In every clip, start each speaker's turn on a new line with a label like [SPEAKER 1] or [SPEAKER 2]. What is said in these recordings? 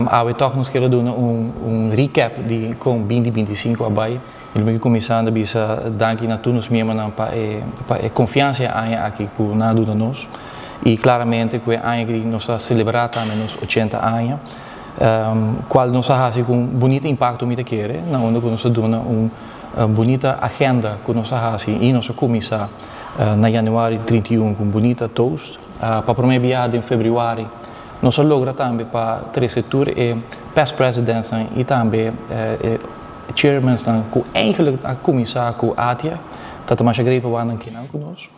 [SPEAKER 1] Awe toch nos kier duna un recap di con 2025 a bay. Y mi cuminsa bisa danki na tur nos miembronan pa e confiansa aña aki cu nan a duna nos. Y claramente cu e aña cu nos a celebra tambe nos 80 aña, cual nos a haci cu un bunita impacto, mi ta kere, na unda cu nos a duna un bunita agenda cu nos a haci y nos a cuminsa na januari 31 cu un bunita toast. Pa prome biaha na februari, nos a logra tambe pa trece tur e past presidents y tambe chairmen cu eigenlijk a cuminsa cu ATIA, ta mas great pa aki cu nos.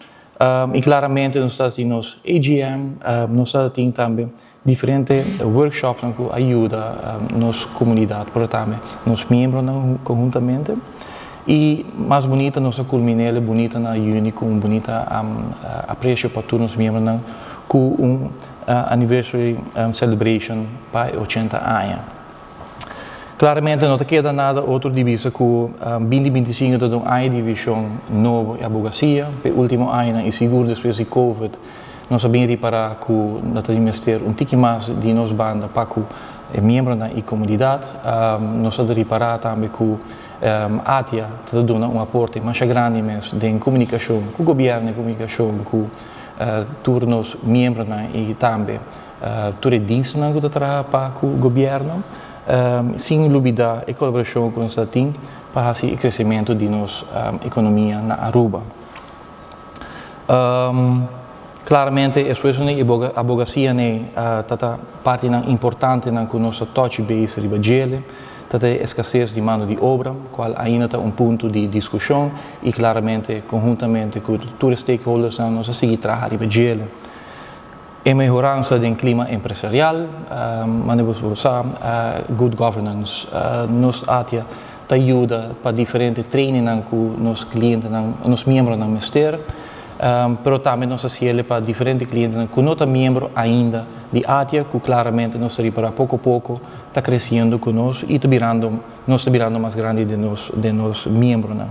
[SPEAKER 1] Y claramente nos tin nos AGM, nos tin tambe diferente workshops cu a yuda nos comunidad, pero tambe nos miembronan conhuntamente. Y mas bunita, nos a culmina bunita na juni cu un bunita aprecio pa tur nos miembronan cu un anniversary celebration pa 80 aña. Claramente no ta keda nada otro di bisa cu 2025 ta un aña di vision nobo y abogacia. E ultimo aña y sigur despues di COVID, nos a bin ripara cu nos tin mester un tiki mas di nos banda pa cu miembronan y comunidad. Nos a ripara tambe cu ATIA ta duna un aporte mas grandi mes di comunicacion cu gobierno, comunicacion cu tur nos miembronan y tambe tur e dienstnan cu ta traha pa cu gobierno. Sin lubida e colaboracion cu nos tin pa e crecemento di nos economia na Aruba. Claramente, esfuerso y abogacia ne ta parti importante na cu nos touch base riba dje, ta escasez di mano di obra, cual ainda ta un punto di discusion y claramente, conhuntamente cu tur stakeholders, nos a sigui traha riba dje. E mehoransa di clima empresarial, manera bo sa, good governance, nos ATIA ta yuda pa diferente training cu nos clientenan, nos miembronan mester, pero tambe nos ta haci pa diferente clientenan cu no ta miembro ainda di ATIA, cu claramente nos ta ripara poco poco ta creciendo cu nos y ta birando, nos ta birando mas grandi di nos miembronan.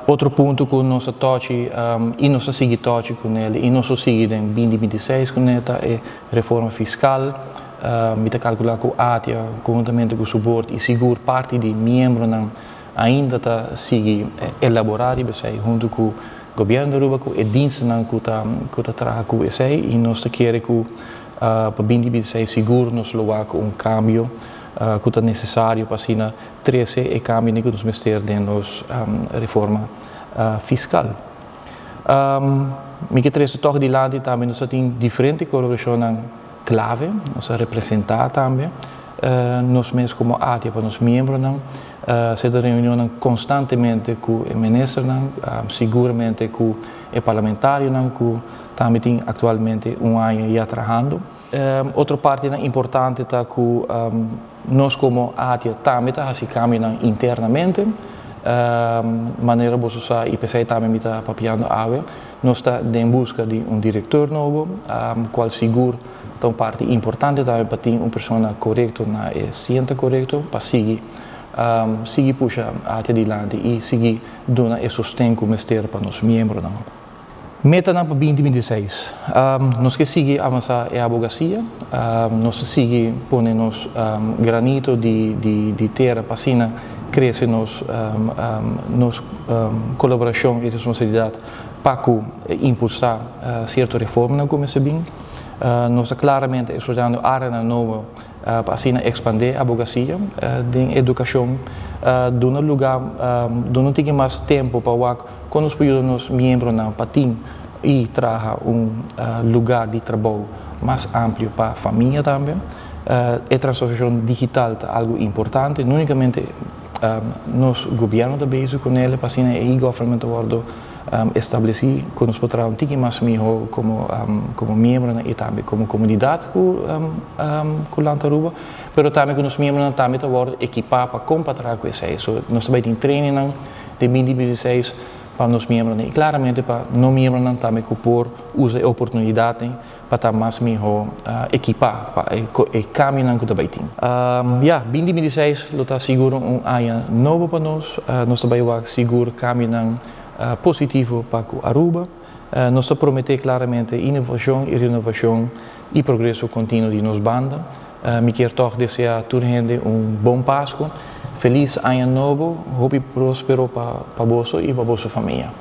[SPEAKER 1] Otro punto cu nos a touch y nos a sigui touch cu ne y nos a sigui den 2026 cu ne ta e reforma fiscal. Mi ta calcula cu ATIA, conhuntamente cu su board y sigur parti di miembronan, ainda ta sigui elabora esey hunto cu gobierno di Aruba, cu e dienstnan cu ta traha cu esey, y nos ta kere cu pa 2026 sigur nos lo cu un cambio cu ta necesario pa asina trece e cambio cu nos mester den nos reforma fiscal. Mi kier trece toch dilanti tambe, nos tin diferente colaboracion clave, nos a representa tambe nos mes como ATIA pa nos miembronan, sea reunion constantemente cu e ministernan, siguramente cu e parlamentarionan, cu tambe tin actualmente un aña ya trahando. Otro parti importante ta cu nos como ATIA tambe ta haci cambio internamente, manera bo sa, y p'esey tambe mi ta papiando awe, nos ta den busca di un director nobo, cual sigur ta un parti importante tambe pa tin un persona corecto na e asiento corecto pa sigui pusha ATIA dilanti y sigui duna e sosten cu mester pa nos miembronan. Metanan pa 2026. Nos kier sigui avansa e abogacia, nos ta sigui pone nos granito di tera pa asina crece nos colaboracion y responsabilidad pa impulsa cierto reforma cu mester bin. Nos ta claramente explorando area nobo pa asina expande abogacia den educacion, duna luga, duna tin mas tempo pa wak con nos por yuda nos miembronan pa tin y traha un luga di trabou mas amplio pa famia tambe. E transformacion digital ta algo importante, no unicamente nos gobierno ta bezig cu ne, pa asina e-government wordo estableci, cu nos por traha un tiki mas miho como miembro y tambe como comunidad cu Land Aruba, pero tambe cu nos miembronan tambe ta wordo ekipa pa con pa traha cu esey. So, nos tambe tin training di 2026 pa nos miembronan y claramente pa no miembronan tambe cu por usa e oportunidad pa ta mas miho ekipa pa e cambionan cu tambe tin. Ja, 2026 lo ta sigur un aña nobo pa nos, nos tambe wak sigur cambionan positivo pa Aruba. Nos ta promete claramente innovacion y renovacion y progreso continuo di nos banda. Mi kier toch desea tur hende un bon Pasco, feliz Aña Nobo, hopi prospero pa boso y pa boso famia.